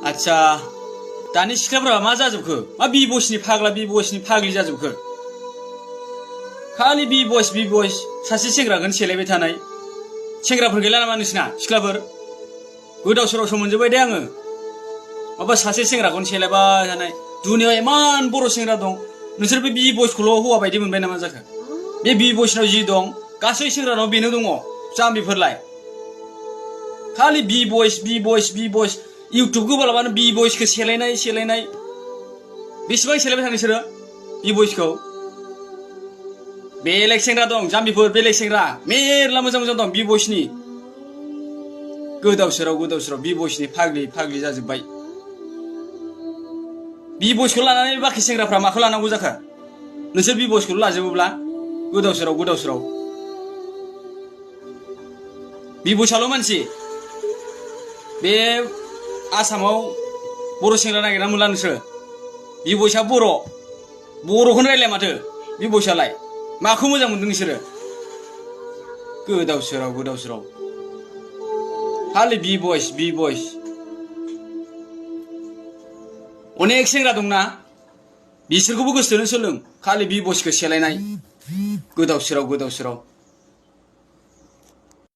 आच्छा दानि सिख्लाफोरा मा जाजोबखो मा बि बयसनि फाग्ला बि बयसनि फाग्लि जाजोबखो खालि बि बयस सासे सेंग्राखौनो सेलायबाय थानाय सेंग्राफोर गैला नामा नोंसिना सिख्लाफोर गोदाव सोरावसो मोनजोब्बाय दे आङो माबा सासे सेंग्राखौनो सेलायबाय थानाय दुनियाव इमान बर' सेंग्रा दं नोंसोर बे बि बयसखौल' हौवा बायदि मोनबाय नामा जाखो बे बि बयसनाव जि दं गासै सेंग्रानाव बेनो दङ जाम्बिफोरलाय खालि बि बयस इउटुब गोबालाबानो बि बयसखौ सेलायनाय बेसेबां सेलायबाय थानो नोंसोरो बि बयसखौ बेलेग सेंग्रा दं जाम्बिफोर बेलेग सेंग्रा मेरला मोजां दं बि बयसनि गोदाव सोराव बि बयसनि फाग्लि जाजोब्बाय बि बयसखौ लानानै बाखि सेंग्राफ्रा माखौ लानांगौ जाखो नोंसोर बि बयसखौल' लाजोबोब्ला गोदाव सोराव बि बयसाल' मानसि बे आसामाव बर' सेंग्रा नागिरना मोनला नोंसोरो बि बयसा बर'खौनो रायलाया माथो बि बयसालाय माखौ मोजां मोनदों नोंसोरो गोदाव सोराव खालि बि बयस अनेक सेंग्रा दंना बिसोरखौबो गोसोथोनो सोलों खालि बि बयसखौ सेलायनाय गोदाव सोराव